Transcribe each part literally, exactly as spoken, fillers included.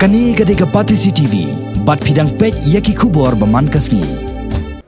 Kane ka dei ka Batesi T V, bad phi dang peit ïa ki khubor ba man ka sngi.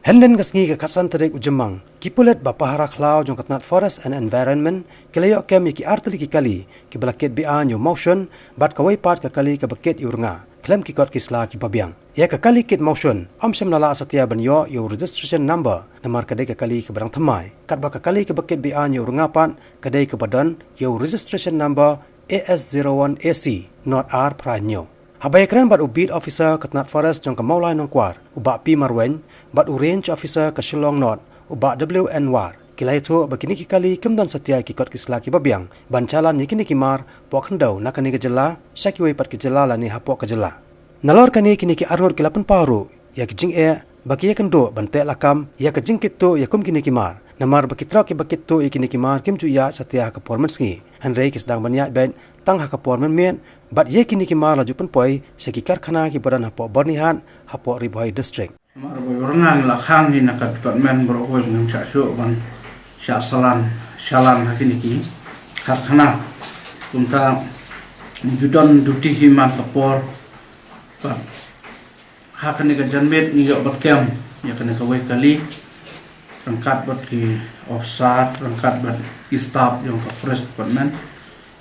Hynnin ka sngi ka khatsan tarik u Jymmang, ki pulit ba pahara khlaw jong ka tnat Forest and Environment ki la ïoh kem ïa ki artylli ki kali kiba la kit beaiñ ïa u mawshun, bad kawei pat ka kali kaba kit ïa u rnga khlem ki kot ki sla kiba biang. Ïa ka kali kit mawshun, ym shym la lah satia ban ïoh ïa u registration number, namar ka dei ka kali kaba dang thymmai. Katba ka kali kaba kit beaiñ ïa u rnga pat ka dei kaba don ïa u registration number A S zero one A C not ar phra hynñiew. Haba ïakren bad u Beat Officer ka tnat Forest jong ka Mawlai Nongkwar, u Bah P Marwein, bad u Range Officer ka Shillong North, u Bah W N War, ki la ïathuh ba kine ki kali kim don satia ki kot ki sla kiba biang ban chalan ïa kine ki mar, hapoh khyndew na kane ka jylla sha kiwei pat ki jylla lane hapoh ka jylla. Nalor kane, kine ki arngut ki la pynpaw ruh ïa ki jingeh ba ki ïakynduh ban teh lakam ïa ka jingkittuh ïa kum kine ki mar, namar ba ki trok kiba kittuh ïa kine ki mar kim ju ïaid satia ha ka por mynsngi, hynrei ki sdang ban ïaid beit tang ha ka por mynmiet, bad ïa kine ki mar la ju pynpoi sha ki karkhana kiba don hapoh Byrnihat, hapoh Ri Bhoi District. Namar ba u rnga ngi la khang hi na ka department baroh kawei, ngim shah shuh ban shah salan, shalan ha kine ki karkhana. Kumta ngi ju don duty hi man ka por. Bad ha kane ka janmiet ngi ïoh bad kem ïa kane kawei kali, ryngkat bad ki officer, ryngkat bad ki staff jong ka Forest Department.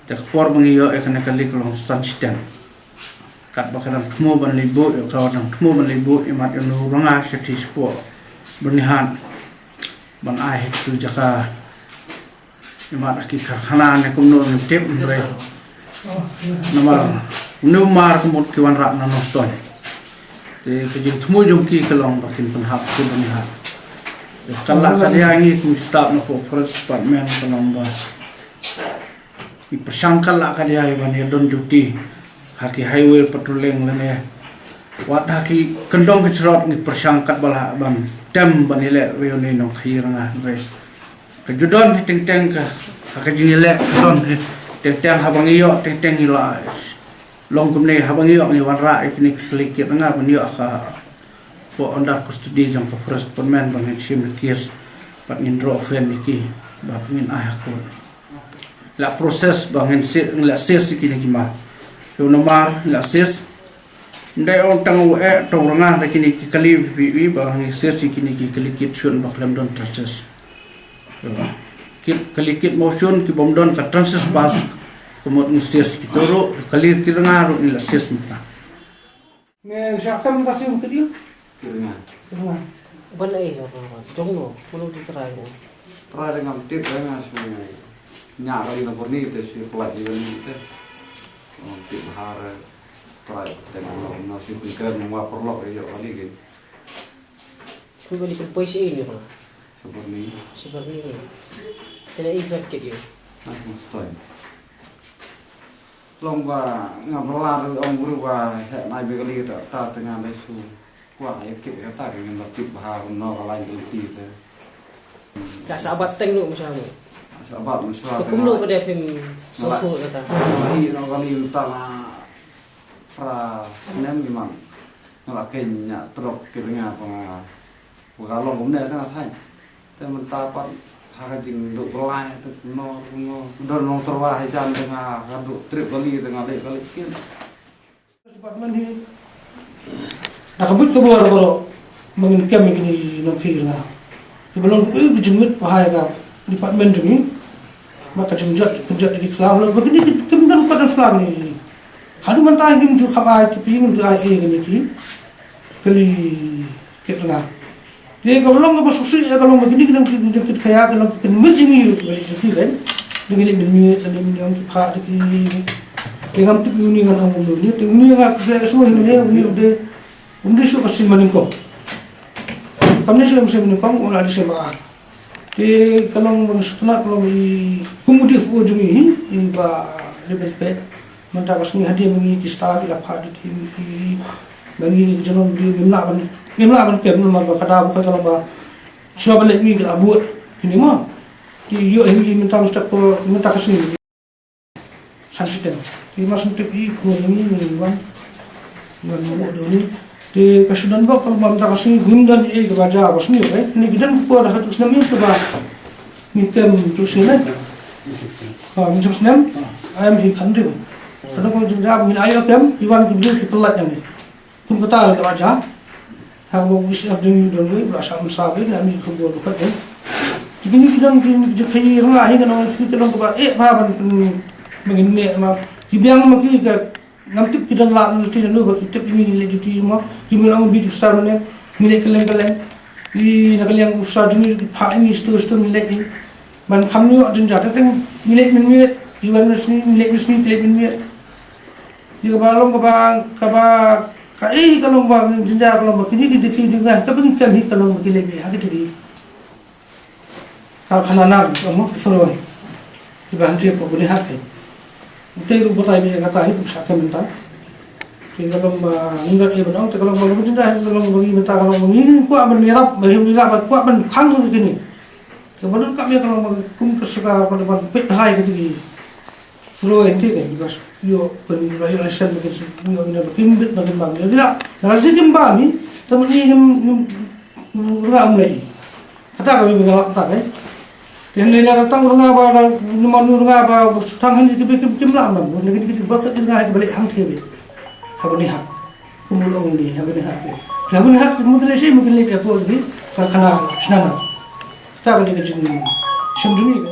Te ka por ba ngi ïoh ïa kane kali ka long san shiteng. Katba ka dang thmu ban leit buh, ïa ka dang thmu ban leit buh ïa mat ïa u rnga sha ti shapoh Byrnihat ban ai ha kitu jaka, ïa mat ha ki karkhana ne kumno ngim tip, hynrei namar une u mar ka mut ki wanrah na Nongstoiñ. Te ka jingthmu jong ki ka long ba kin pynhap ki Byrnihat. Te ka lah ka dia ngi kum ki staff na ka Forest Department ka long ba ngi pyrshang ka lah ka dia ban ïa don duty ha ki highway patrolling lane wat ha ki kyndong ki syrot, ngi pyrshang katba lah ban tem ban ïaleh wei une u nongkhaïi rnga, hynrei ka ju don hi teng teng ka, ha ka jingïaleh ka don hi teng teng. Haba ngi ïoh teng teng ngi la long kumne, haba ngi ïoh ngi wanrah ïa kine ki kali kit rnga ban ïoh ha ka, hapoh under custody jong ka Forest Department ba ngin shim ïa ki case bad ngin draw fine ïa ki bad ngin ai ha court. La process ba ngin seize, la seize ïa kine ki mar. Ïa u namar la seize. Ym dei ong tang u eh tang u rnga, da kine ki kali phi ïohi ba ngi seize ïa kine ki kali kit shun ba khlem don traces. Ki kali kit mawshun ki bym don ka traces bas, ka mut ngi seize ïa kito ruh, kali kit rnga ruh ngi la seize mynta. Me shah kam ka sim ka ding? Kit rnga. Kit rnga. Ban ai sa ka jong no, kulo di trai no. Trai da ngam tip da nga shu nya kali na Byrni te shu pynlait ïa kali te. Ngam tip bha re trai te ngam no shu pynkrem ngam wa paralok ïa kali ke. Shu kali pynpoi shi ïa ni ba. Shu Byrni. Shu Byrni. Te la i pynlait kit ïa. Nang Nongstoiñ. Long ba nga bla ruh ong ruh ba heh nai ba kali ta ta te nga dei shu kwah ïa kit kata ka ngim la tip bha kumno ka lain ka lynti te. Ka sa bat teng ruh mynshwa ruh. Sa bat mynshwa te kumno nga ba dei phim sngewthuh kata. Nga la ïoh na kali mynta la phra snem ki man. Nga la khein ñiah trok kit nga ba nga Ba ka long kumne te nga thaiñ. Te mynta pat ha ka jingduh byllai te kumno kumno. Don nongtyrwa ha jan te nga ka duh trip kali te nga leh kali kien. Department hi da ka buit ka bor baroh ba ngin kem ïa kine nongkhaïi rnga. Te ba long ka buit ka jingmut ba ha ïa ka department jong ngi. Ba ka jingjot, ka jingjot ki khlaw, ba kine ki kim don ka don shuwa kine. Haduh mynta ngim ju kham ai tipi, ngim ju ai ei kine ki kali kit rnga. Te ka long kaba sngewsih, ka long ba kine ki nongkit, kit khia, ka long ka pynmih ïa ngi ruh kaba leh jong ki kan. Da ngi leh mynmiet, da ngi leh mynmiet ki phah da ki. Te ngam tip uni ngan ong uni, te uni nga khleh shuh hi mynne, uni u dei, um dei shuh ka sien ba nyngkong. Kam dei shuh ka sien ba nyngkong, u la dei sien ba ar. Te ka long ba nga sngewtynnat ka long i kum u D F O jong ngi i Bah Leben Pet. Mynta ka sngi hadien ba ngi ki staff i la phah dut i, i, ba ngi ki jong ngi ngim lah ban, ngim lah ban pem namar ba ka da ba ka long ba shuwa ban leit ngi ki la bud kine mo. Te ïoh hi mynta mynta ko mynta ka sngi. San shiteng. Te ma sngewtip i phone ngi ngi wan. Wan mo do ni. Te ka shu don bok ka bam ta ka sngi ngim don ei kaba ja ba sngi, eh. Ni ki don ko da hatu snem ni kaba. Ni kem tu snem. Ha, ni snem. Ai am hi kan tu. Ka dang ka jingjia ba ngi la ïoh kem, i wan ki briew ki pyllait ïa ngi. Kum kata la ka la jia. Ha kaba u C F dang ïoh don wei, ba sa mynsaw wei, la mih ka khubor ba khat wei. Ki kine ki don ki jingkhih rngah hi ka nong ki ka long kaba eh ba ban ban ban ne ma. Ki biang ma ki ka ngam tip ki don la nong ti nong ba ki tip ïa ngi ngi leh duty ma. Ki mih ong bi dik sar ne, ngi leh kylleng kylleng. Ki na ka liang u sar jong ngi ki phah ïa ngi stu stu ngi leh i. Ban kham ïoh jingjia teng teng ngi leh mynmiet, i wan mynsngi, ngi leh mynsngi, ki leh mynmiet. Ïa kaba long kaba, kaba, ka eh ka long ba, jingjia ka long ba, kine ki dei ki dei nga, kaba ngi kem hi ka long ba ki leh beit, ha ki dei. Ka khana nar, ka mo, sorry. Kiba hynriew pok bnihat kai. Te ruh batai beit kata hi, kum sa ka mynta. Te ka long ba, ngi dei ban ong, te ka long ba, jingjia, ka long ba, ngi mynta ka long ba, ngi kwah ban ïarap, ba, ngi ïarap, ba, kwah ban khang kine. Te ba dun kam ïa ka long ba kum ka saka ba ban peit bha ïa ka tiki. Suru ïa ngi te ka ba ïoh ban ba ïoh lesen ba kin ïoh ïa ba kin bit ba kin bam. Ïa la ïa la ïa kim bam hi. Te ma ngi ngim ngim rnga um lei. Kata ka ba ngi lap ta ka. Te ne la tang rnga ba la ni ma nu rnga ba sutang hani ki ba kim kim la bam. Ne ki ki ba ka rnga ki ba leh hangthie ba. Ha ba ni hap. Kumul ong ni ha ba ni hap. Ha ba ni hap mu ki leh shi mu ki leh ïa po bi. Ka khana shnama. Kata ka dei ka jing shem jong ngi ka.